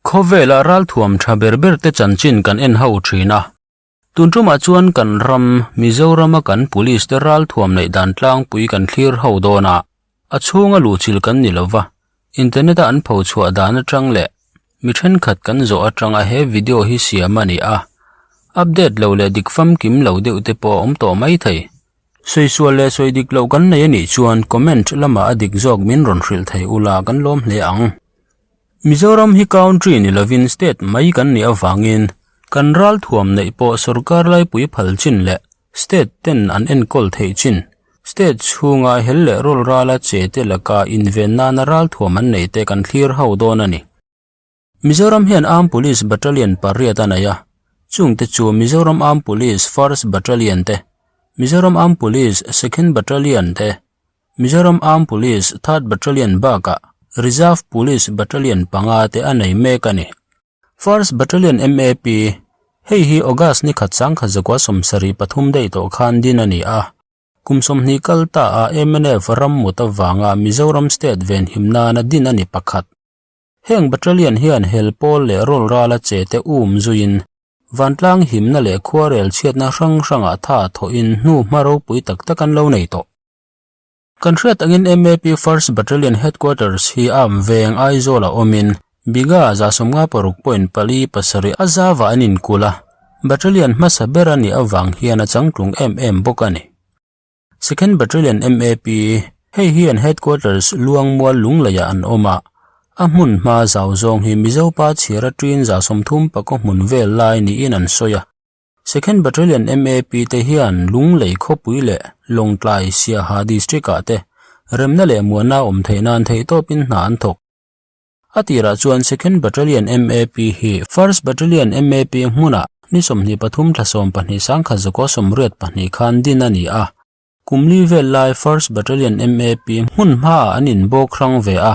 Khawvela ralthuam tha ber ber te chanchin kan en ho thin a. Tun tumah chuan kan ram, Mizorama kan police te ralthuam neih dan tlangpui kan thlir ho dawn a, a chhunga luhchilh kan ni lova, internet a an pho chhuah dan atang leh mi thenkhat kan zawh atanga he video hi siam a ni a, update lo leh dik famkim lo deuh te pawh a awm tawh mai thei. Sawi sual leh sawi dik loh kan nei a nih chuan comment lamah a dik zawk min rawn hrilh thei ula kan lawm hle ang. Mizoram hi country ni lovin state mai kan nih avangin kan ralthuam neih pawh sorkar laipui phal chin leh state ten an enkawl theih chin, state chhunga hel leh rawl rala che te laka inven nana ralthuam an neih te kan thlir ho dawn a ni. Mizoram hian Armed Police Battalion pariat a nei a, chungte chu Mizoram Armed Police First Battalion te, Mizoram Armed Police Second Battalion te, Mizoram Armed Police Third Battalion bakah Reserve Police Battalion panga te a nei mek a ni. First Battalion MAP, Hei hi August ni khat sangkhat zakua 73 daih tawh khan din a ni a, kum 20 kal ta a mnf ram mut avanga Mizoram State venhim nana din a ni pakhat. Heng battalion hian hel pawl leh rawl rala che te um zuiin vantlang himna leh khuarel chhiatna hrang hrangah tha thawhin hnu hma ropui tak tak an lo nei tawh. Kan hriat angin MAP First Battalion Headquarters hi Arm Veng Aizawlah awmin Bigha 56.47 a zava an inkulh a, battalion hmasa ber a nih avang hian a changtlung em em bawk a ni. Second Battalion MAP, Hei hi an headquarters Luangmual Lungleiah an awm a, a hmun hma zau zawng hi Mizo pa chhiar aṭin 30 pakaw hmun vel lai niin an sawi a. Second Battalion MAP te hian Lunglei khawpui leh Lawngtlai Siaha District-ah te remna leh muanna awm theih nan theihtawpin hna an thawk. A tirah chuan Second Battalion MAP hi First Battalion MAP hmunah ni 23 thla 12 1982 khan din a ni a. Kum li vel lai First Battalion MAP hmun hmaah an inbawk hrang ve a.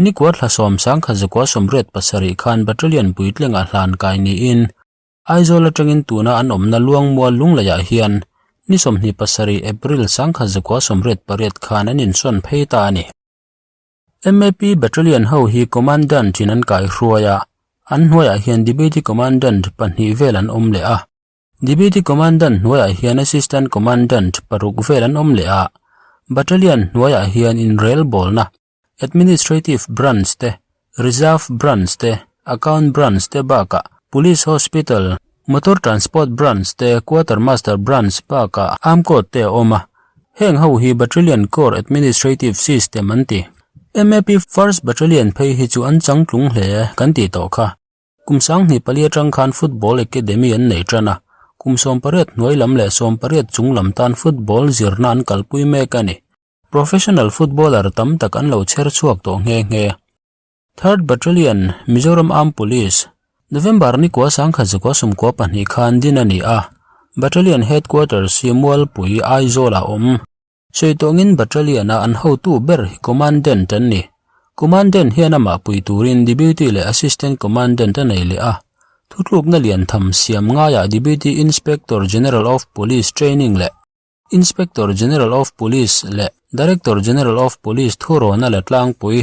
Ni kua thla 10 1987 khan Battalion puitlingah hlan kai niin Aizawl atangin tuna an awmna Luangmual Lungleiah hian ni 27 April 1988 khan an insawn phei ta a ni. MAP Battalion ho hi Commandant in an kaihruai a, an hnuaiah hian Deputy Commandant pahnih vel an awm leh a. Deputy Commandant hnuaiah hian Assistant Commandant paruk vel an awm leh a. Battalion hnuaiah hian inrelbawlna, Administrative Branch te, Reserve Branch te, Account Branch te bakah Police Hospital, Motor Transport Branch te, Quarter Master Branch bakah Armed Corps te a awm a. Heng ho hi Battalion Corps Administrative System an ti. MAP First Battalion phei hi chu an changtlung hle kan tih tawh kha. Kum 24 atang khan Football Academy an nei tan a, kum 18 hnuai lam leh 18 chung lam tan football zirna an kalpui mek a ni. Professional footballer tam tak an lo chher chhuak tawh nghe nghe. Third Battalion, Mizoram Armed Police, November ni kua 1992 khan din a ni a, Battalion Headquarters hi Mualpui, Aizawl-ah a awm. Sawi tawngin Battalion-a an hotu ber hi Commandant an ni. Commandant hian amah pui turin Deputy leh Assistant Commandant a nei leh a. Thutlukna lian tham siam ngaiah Deputy Inspector General of Police Training leh Inspector General of Police leh Director General of Police thurawn a la tlangpui.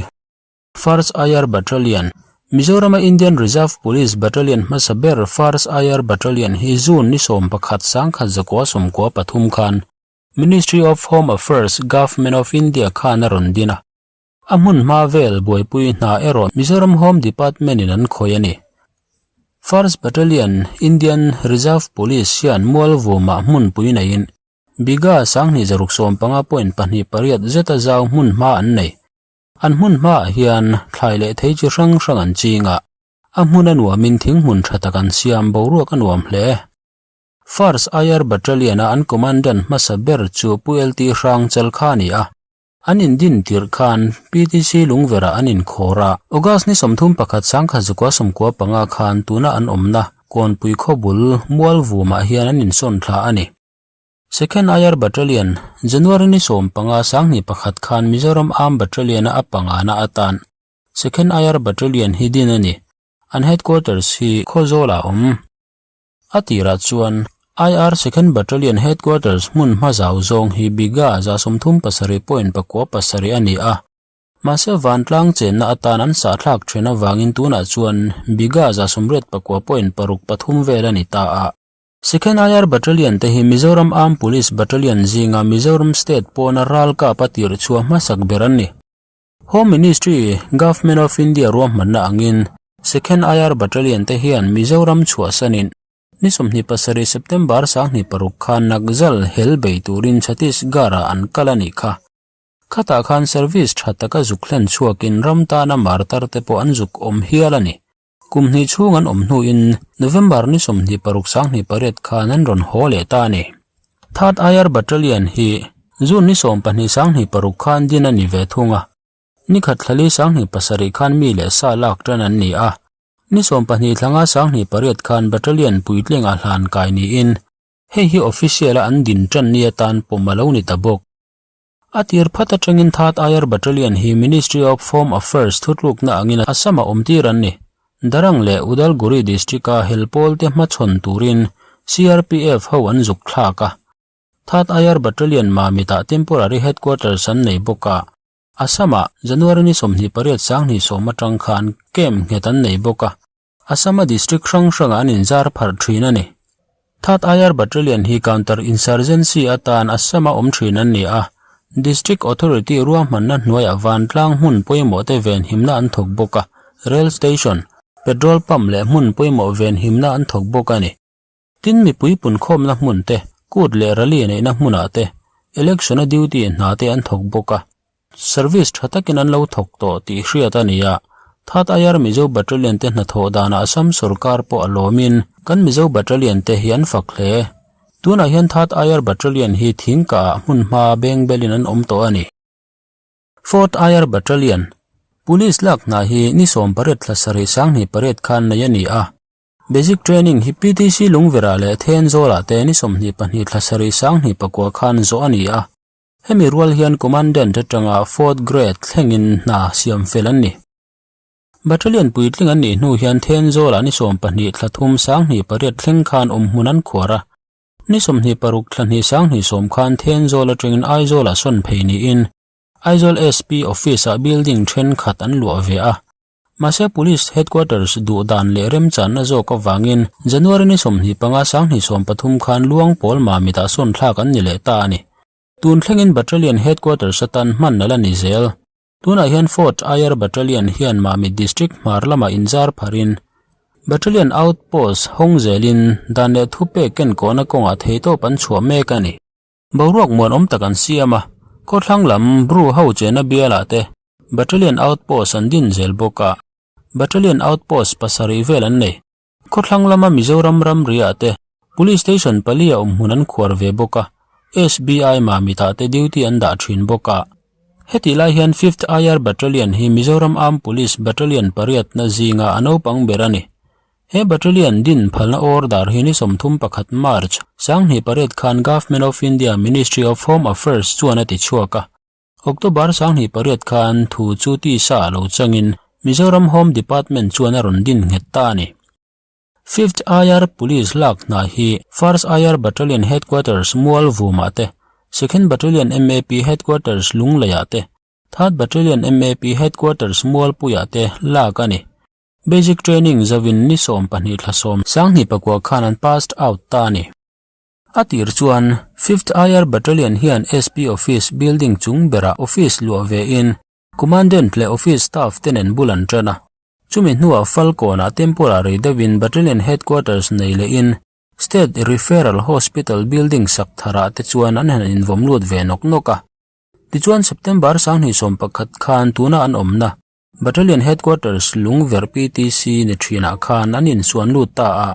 First IR Battalion, Mizorama Indian Reserve Police Battalion hmasa ber First IR Battalion hi June ni 11 1993 khan Ministry of Home Affairs, Government of India khan a rawn din a. A hmun hma vel buaipui hna erawh Mizoram Home Department in an khawih a ni. First Battalion, Indian Reserve Police hian Mualvumah hmunpui neiin Bigha 2675.28 zeta zau hmun hma an nei. An hmun hmaah hian thlai leh thei chi hrang hrang an ching a, a hmun a nuamin thing hmun tha tak an siam boruak a nuam hle. First IR Battalion-a an commandant hmasa ber chu Pu LT Hrangchal kha a ni a, an indin tirh khan PTC Lungverah an inkhawr a, August ni 31 1995 khan tuna an awmna Kawnpui khawbul Mualvumah hian an insawn thla a ni. Second IR Battalion, January ni 15 21 khan Mizoram Armed Battalion-a a pangana atan Second IR Battalion hi din a ni. An headquarters hi Khawzawlah a awm. A tirah chuan IR Second Battalion headquarters hmun hma zau zawng hi Bigha 37.97 a ni a. Mahse vantlang chenna atan an sahthlak then avangin tunah chuan bigha 184 point paruk pathum vel a ni ta a. Second IR Battalion te hi Mizoram Armed Police Battalion zinga Mizoram State pawna ralkap a tirh chhuah hmasak ber an ni. Home Ministry, Government of India ruahmanna angin Second IR Battalion te hian Mizoram chhuahsanin ni 27 September 2006 khan Naxal hel bei turin Chhattisgarh-ah an kal a nih kha. Khatah khan service tha taka zuk hlen chhuakin ram tana martar te pawh an zuk awm hial a ni. Kum hnih chhung an awm hnuin November ni 26 28 khan an rawn haw leh ta a ni. Third IR Battalion hi June ni 12 26 khan din a ni ve thung a. Ni khat thlali 27 khan mi leh sa lak tan an ni a. Ni 12 thlanga 28 khan Battalion puitling a hlan kai niin hei hi official a an din tan ni atan pawm a lo ni ta bawk. A tir phat atangin Third IR Battalion hi Ministry of Home Affairs thutlukna angin Assam-a awm tir an ni. Darang leh Udalguri District-a hel pawlte hmachhawn turin CRPF ho an zuk thlak a. Third IR Battalion Mamitah temporary headquarters an nei bawk a. Assam-ah January ni 28 20 atang khan camp nghet an nei bawk a. Assam-a district hrang hrangah an inzar pharh thin a ni. Third IR Battalion hi counter insurgency atan Assam-a awm thin an ni a, District Authority ruahmanna hnuaiah vantlang hmun pawimawh te venhimna an thawk bawk a, rail station, petrol pump leh hmun pawimawh venhimna an thawk bawk a ni. Tin mipui punkhawmna hmun te, kut leh rally neihna hmunah te, election-a duty hna te an thawk bawk a. Service tha takin an lo thawk tawh tih hriat a ni a, Third IR Mizo Battalion te hnathawh danah Assam sorkar pawh a lawmin kan Mizo Battalion te hi an fak hle. Tunah hian Third IR Battalion hi thingkah ah hmunhma bengbelin an awm tawh a ni. Fourth IR Battalion, Police lak hna hi ni 18 thla sarih 28 khan nei a ni a. Basic Training hi PTC Lungverah leh Thenzawlah te ni 22 thla sarih 29 khan zawh a ni a. Hemi rual hian Commandant atanga Fourth Grade thlengin hna siam fel an ni. Battalion puitling an nih hnu hian Thenzawlah ni 12 thla thum 28 thleng khan awm hmun an khuar a. Ni 26 thla hnih 20 khan Thenzawl atangin Aizawlah sawn phei niin Aizawl SP Office-ah building thenkhat an luah ve a. Mahse Police Headquarters duh dan leh remchanna zawk avangin January ni 25 2023 khan Luang pawl Mamitah sawn thlak an ni leh ta a ni. Tun thlengin Battalion Headquarters atan hman a la ni zel. Tunah hian Fourth IR Battalion hian Mamit District hmar lamah inzar pharin Battalion Outpost hawng zelin dan leh thupek kenkawhna kawngah theihtawp an chhuah mek a ni. Boruak muanawm tak an siam a, khawthlang lam Bru ho chena bialah te Battalion Outpost an din zel bawk a, Battalion Outpost pasarih vel an nei. Khawthlang lama Mizoram ramriah te Police Station pali a awm hmun an khuar ve bawk a, SBI Mamitah te duty an dah thin bawk a. Hetih lai hian Fifth IR Battalion hi Mizoram Armed Police Battalion pariatna zinga a naupang ber a ni. He Battalion din phalna order hi ni 31 March, 2008 khan Government of India Ministry of Home Affairs chuan a ti chhuak a. October 28 khan thu chu tisa a lo changin Mizoram Home Department chuan a rawn din nghet ta a ni. Fifth IR Police lak hna hi First IR Battalion Headquarters Mualvumah te, Second Battalion MAP Headquarters Lungleiah te, Third Battalion MAP Headquarters Mualpuiah te lak a ni. Basic Training zavin ni 12 thla sawm 2009 khan an passed out ta a ni. A tir chuan Fifth IR Battalion hian SP Office building chung berah office luah ve in Commandant leh office staff te nen bul an tan a. Chumi hnuah Falkawnah temporary deuhin Battalion Headquarters nei leh in State Referral Hospital building sak tharah te chuan an han invawm lut ve nawk nawk a. Tichuan September 2011 khan tuna an awmna Battalion Headquarters Lungverh PTC ni thinah khan an insuan lut ta a.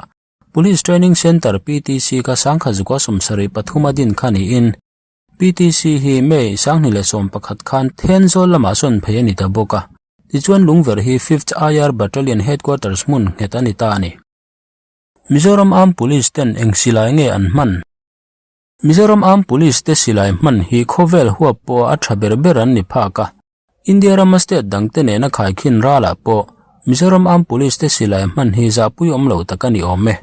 Police Training Centre PTC kha sangkhat zukua sawmsarih pathum a din kha niin PTC hi May 2011 khan Thenzawl lamah sawn phei a ni ta bawk a. Tichuan Lungverh hi Fifth IR Battalion Headquarters hmun nghet a ni ta a ni. Mizoram Armed Police ten eng silai nge an hman? Mizoram Armed Police te silai hman hi khawvel huap pawh a tha ber ber an ni phak a. India rama state dangte nena khaikhin ralah pawh Mizoram Armed Police te silai hman hi zahpui awm lo tak a ni awm e.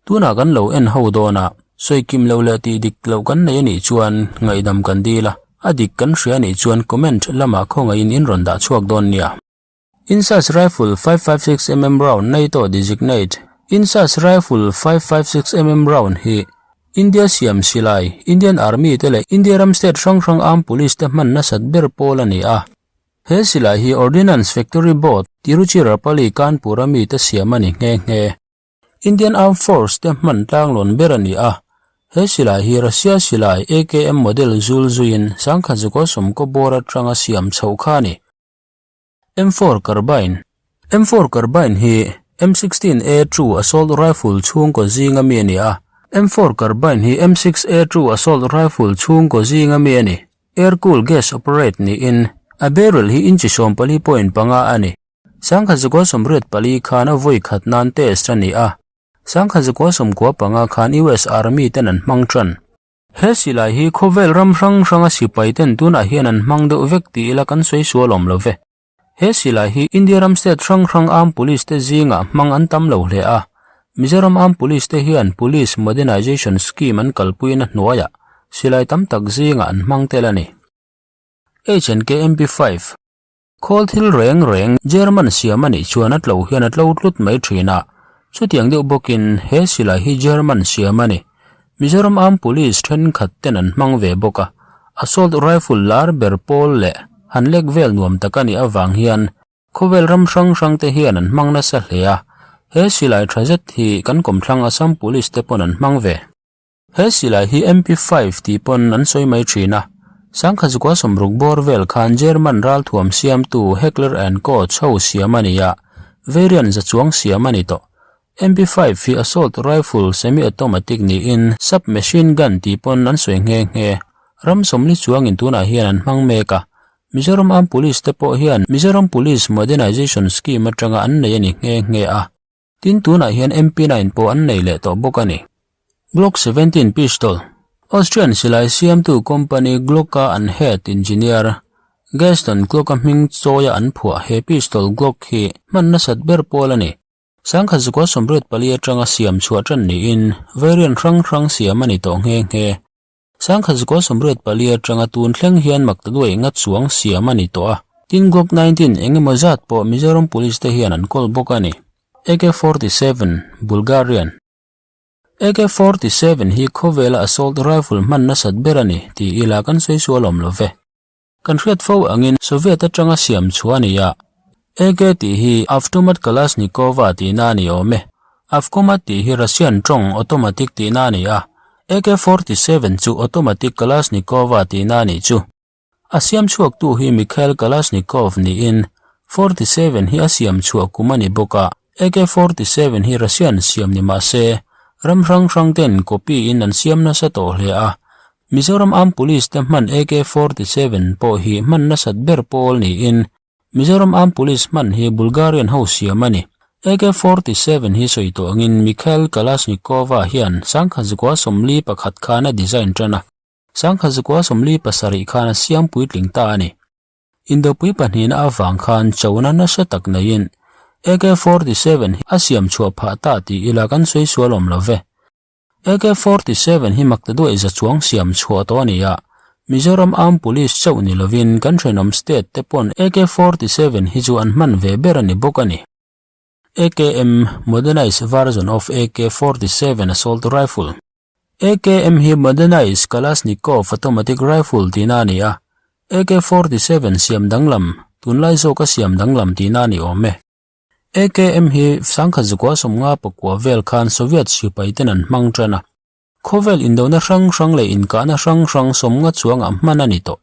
Tunah kan lo en ho dawn a, sawi kim lo leh tih dik loh kan nei a nih chuan ngaihdam kan dil a. A dik kan hria nih chuan comment lamah khawngaihin in rawn dah chhuak dawn nia. INSAS Rifle 556 mm round NATO designate INSAS Rifle 556 mm round hi India siam silai, Indian Army te leh India ram state hrang hrang armed police te hman nasat ber pawl a ni a. He silai hi Ordnance Factory Board, Tiruchirappalli, Kanpur a mite siam a ni nghe nghe. Indian Armed Force te hman tlanglawn ber a ni a, he silai hi Russia silai AKM model zul zuiin sangkhat zukaw sawmkaw bawr atanga siam chhoh kha a ni. M4 Carbine M4 Carbine hi M16 A2 Assault Rifle chhungkaw zinga mi a ni a, M4 Carbine hi M6 A2 Assault Rifle chhungkaw zinga mi a ni. Air-cool gas operate niin a barrel hi inchi 14.5 a ni. Sangkhat zakua 84 khan a vawi khat nan test a ni a, sangkhat zakua 95 khan US Army ten an hmang tan. He silai hi khawvel ram hrang hranga sipai ten tunah hian an hmang deuh vek tih ila kan sawi sual awm lo ve. He silai hi India ram state hrang hrang armed police te zingah hmang an tam lo hle a. Mizoram armed police te hian Police Modernization Scheme an kalpuina hnuaiah silai tam tak zingah an hmang tel a ni. H&K MP5. Khawl thil reng reng German siam a nih chuan a tlo hian a tlo tlut mai thin a, chutiang deuh bawkin he silai hi German siam a ni. Mizoram Armed Police thenkhat ten an hmang ve bawk a, assault rifle lar ber pawl leh han lek vel nuam tak a nih avang hian khawvel ram hrang hrang te hian an hmang nasa hle a, he silai tha zet hi kan kawmthlang Assam Police te pawn an hmang ve. He silai hi MP5 tih pawn an sawi mai thin a, sangkhat zukua sawmruk bawr vel khan German ralthuam siamtu Heckler and Koch ho siam a ni a, variant za chuang siam a ni tawh. MP5 hi assault rifle semi-automatic niin sub-machine gun tih pawn an sawi nghe nghe. Ram sawmli chuangin tunah hian an hmang mek a, Mizoram Armed Police te pawh hian Mizoram Police Modernization Scheme atanga an nei a ni nghe nghe a. Tin tunah hian MP nine pawh an nei leh tawh bawk a ni. Glock 17 pistol, Austrian silai siamtu company Glock-a an head engineer Gaston Glock-a hming chawia an phuah he pistol Glock hi hman nasat ber pawl a ni. Sangkhat zakua 84 atanga siam chhuah tan niin variant hrang hrang siam a ni tawh nghe nghe. Sangkhat zakua 84 atanga tun thleng hian mak ta duai nga chuang siam a ni tawh a. Tin Glock 19 eng emaw zat pawh Mizoram Police te hian an kawl bawk a ni. AK-47, Bulgarian. AK-47 hi khawvela assault rifle hman nasat ber a ni tih ila kan sawi sual awm lo ve. Kan hriat fo angin Soviet atanga siam chhuah a ni a, AK tih hi Avtomat Kalashnikova tihna a ni awm e. Avkomat tih hi Russian tawng automatic tihna a ni a, AK-47 chu automatic Kalashnikova tihna a nih chu. A siam chhuaktu hi Mikhail Kalashnikov niin 47 hi a siam chhuah kum a ni bawk a, AK-47 hi Russian siam ni mah se, ram hrang hrang ten copy in an siam nasa tawh hle a, Mizoram Armed Police te hman AK-47 pawh hi hman nasat ber pawl niin Mizoram Armed Police hman hi Bulgarian ho siam a ni. AK-47 hi sawi tawh angin Mikhail Kalashnikova hian sangkhat zakua 41 khan a design tan a, sangkhat zakua 47 khan a siam puitling ta a ni. Indopui pahnihna avang khan chona nasa tak neiin AK-47 hi a siam chhuah phah ta tih ila kan sawi sual awm lo ve. AK-47 hi mak ta duaih za chuang siam chhuah tawh a ni a, Mizoram Armed Police chauh ni lovin kan thenawm state te pawn AK-47 hi chu an hman ve ber a ni bawk a ni. AKM, Modernized version of AK-47 assault rifle. AKM hi Modernized Kalashnikov automatic rifle tihna a ni a, AK-47 siam danglam, tunlai zawka siam danglam tihna a ni awm e. AKM hi sangkhat zakua 59 vel khan Soviet sipai ten an hmang tan a, khawvel indona hrang hrang leh inkahna hrang hrang 50 chuangah hman a ni tawh.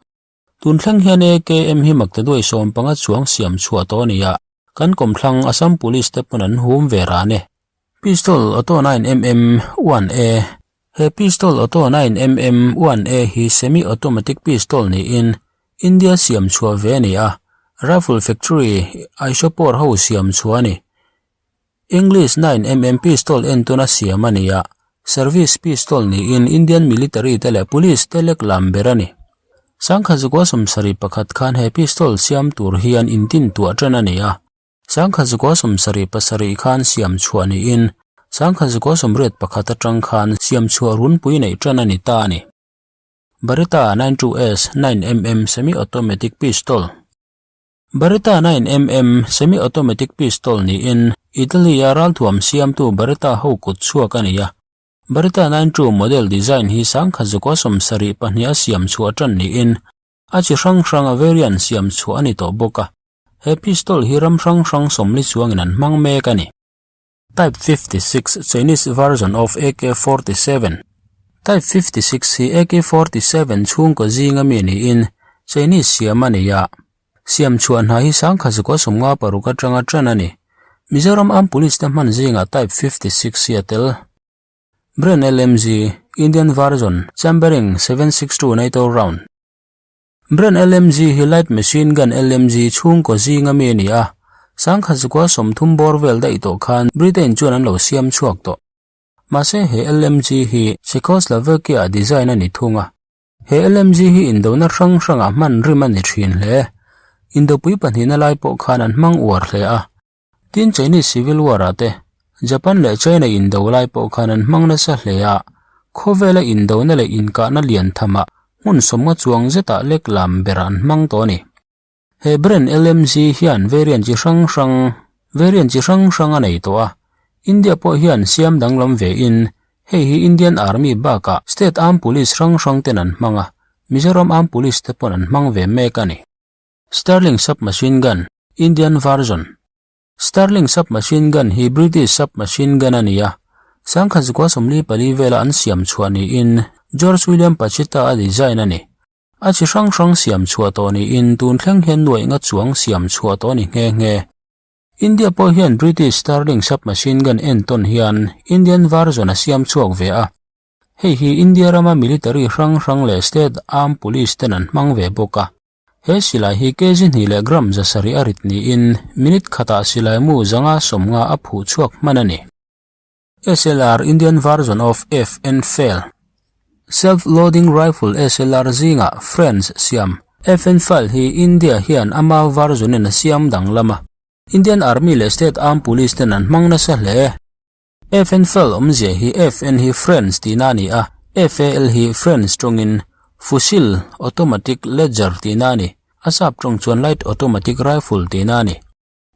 Tun thleng hian AKM hi maktaduai 15 chuang siam chhuah tawh a ni a, kan kawmthlang Assam Police te pawn an hum ve ran e. Pistol Auto 9mm 1A He pistol Auto 9mm 1A hi semi-automatic pistol niin India siam chhuah ve a ni a, Rifle Factory, Aishopore ho siam chhuah a ni. English 9mm pistol entawna siam a ni a, service pistol niin Indian military te leh police te lek lam ber a ni. Sangkhat zakua 71 khan he pistol siam tur hian intin tuah tan a ni a, sangkhat zakua 77 khan siam chhuah niin sangkhat zakua 81 atang khan siam chhuah runpui neih tan a ni ta a ni. Beretta 92S 9mm Semi-Automatic Pistol Beretta 9mm Semi-Automatic Pistol niin Italy-a ralthuam siamtu Beretta ho kut chhuak a ni a. Beretta 92 model design hi sangkhat zakua 72 a siam chhuah tan niin a chi hrang hranga variant siam chhuah a ni tawh bawk a. He pistol hi ram hrang hrang 40 chuangin an hmang mek a ni. Type 56 Chinese version of AK-47 Type 56 hi AK-47 chhungkaw zinga mi niin Chinese siam a nei a, siam chhuah hna hi sangkhat 56 atanga tan a ni. Mizoram Armed Police te hman zingah Type 56 hi a tel. Bren LMG, Indian version, chambering 762 NATO round. Bren LMG hi Light Machine Gun LMG chhungkaw zinga mi a ni a, 1930 bawr vel daih tawh khan Britain chuan an lo siam chhuak tawh. Mahse he LMG hi Czechoslovakia design a ni thung a. He LMG hi indona hrang hrangah hman rim a ni thin hle. Indopui pahnihna lai pawh khan an hmang uar hle a. Tin Chinese Civil War ah te, Japan leh China indo lai pawh khan an hmang nasa hle a, khawvela indona leh inkahna lian tham ah hmun sawmnga chuang zetah lek lam berah an hmang tawh a ni. He brand LMG hian variant chi hrang hrang variant chi hrang hrang a nei tawh a, India pawh hian siam danglam ve in hei hi Indian Army bakah State Armed Police hrang hrang ten an hmang a, Mizoram Armed Police te pawn an hmang ve mek a ni. Sterling Submachine Gun, Indian version, Sterling Submachine Gun hi British submachine gun a ni a, 1944 vela an siam chhuah niin George William Pachita a design a ni. A chi hrang hrang siam chhuah tawh niin tun thleng hian nuaih nga chuang siam chhuah tawh a ni nghe nghe. India pawh hian British Sterling Submachine Gun entawn hian Indian version a siam chhuak ve a, hei hi India rama military hrang hrang leh state armed police ten an hmang ve bawk a. He silai hi kg hnih leh gram 700 a rit niin minute khatah silai mu zanga 50 a phuh chhuak hman a ni. SLR Indian version of FN Fail Self-loading rifle SLR zingah French siam FN Fail hi India hian ama version in a siam danglam a, Indian Army leh State Armed Police ten an hmang nasa hle. FN Fal awmzia hi FN hi French tihna a ni a, FAL hi French tawngin Fusil Automatic Ledger tihna a ni, a sap tawng chuan Light Automatic Rifle tihna a ni.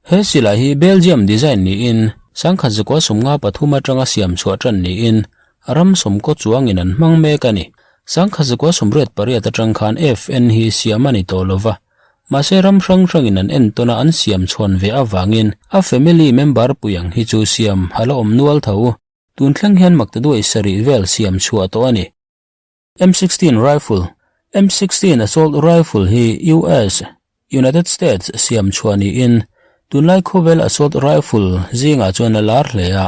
He silai hi Belgium design niin 1953 atanga siam chhuah tan niin ram sawmkaw chuangin an hmang mek a ni. 1988 atang khan FN hi siam a ni tawh lova, Mahse ram hrang hrangin an entawn a an siam chhuan ve avangin a family member pui ang hi chu siam a la awm nual tho. Tun thleng hian maktaduai sarih vel siam chhuah tawh a ni. M16 Rifle M16 Assault Rifle hi US, United States, siam chhuah niin tunlai khawvel assault rifle zingah chuan a lar hle a,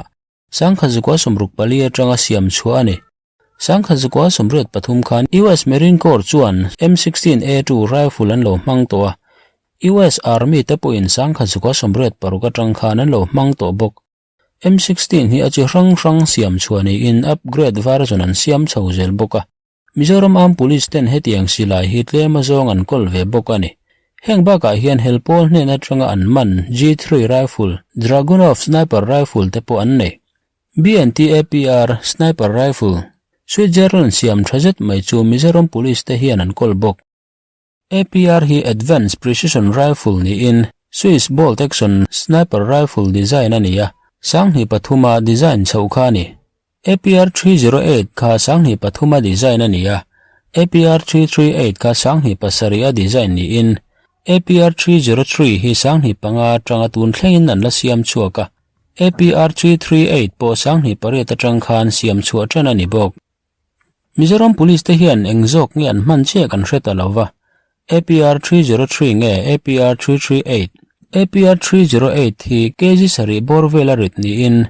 1964 atanga siam chhuah a ni. 1983 khan US Marine Corps chuan M16A2 rifle an lo hmang tawh a, US Army te pawhin 1986 atang khan an lo hmang tawh bawk. M16 hi a chi hrang hrang siam chhuah niin upgrade version an siam chho zel bawk a. Mizoram Armed Police ten hetiang silai hi tlem azawng an kawl ve bawk a ni. Heng bakah hian hel pawl hnen atanga an man G3 rifle, Dragunov sniper rifle te pawh an nei. BNTAPR Sniper Rifle, Switzerland siam tha zet mai chu Mizoram Police te hian an kawl bawk. APR hi Advanced Precision Rifle niin Swiss Bolt Action Sniper Rifle design a ni a, 2003 a design chhoh kha a ni. APR 308 kha 2003 a design a ni a, APR 338 kha 2007 a design niin APR 303 hi 2005 atanga tun thlengin an la siam chhuak a. APR 338 pawh 2008 atang khan siam chhuah tan a ni bawk. Mizoram Police te hian eng zawk nge an hman chiah kan hre ta lo va, APR 303 nge APR 338? APR 308 hi kg sarih bawr vela rit niin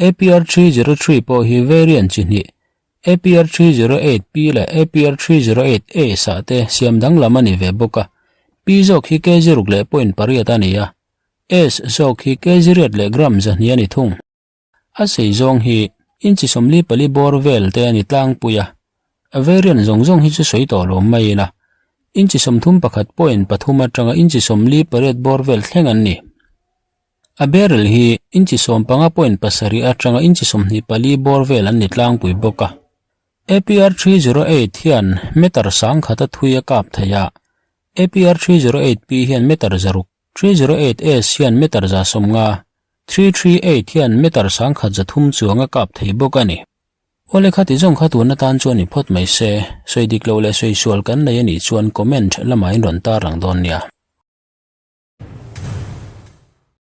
APR 303 pawh hi variant chi hnih APR 308P leh APR 308A sah te siam danglam a ni ve bawk a, P zawk hi kg ruk leh point pariat a ni a, S zawk hi kg riat leh gram 200 a ni thung. A sei zawng hi inchi 44 bawr vel te a ni tlangpui a, a variant zawng zawng hi chu sawi tawh lo mai ila, inchi 31.3 atanga inchi 48 bawr vel thleng an ni. A barrel hi inchi 15.7 atanga inchi 24 bawr vel an ni tlangpui bawk a. APR 308 hian meter sangkhata thui a kap thei a, APR 308P hian meter 600, 308S hian meter 150, 338 hian meter 1300 chuang a kap thei bawk a ni. Awle kha ti zawng kha tun atan chuan i phawt mai se, sawi dik lo leh sawi sual kan nei a nih chuan comment lamah in rawn tar ang dawn nia.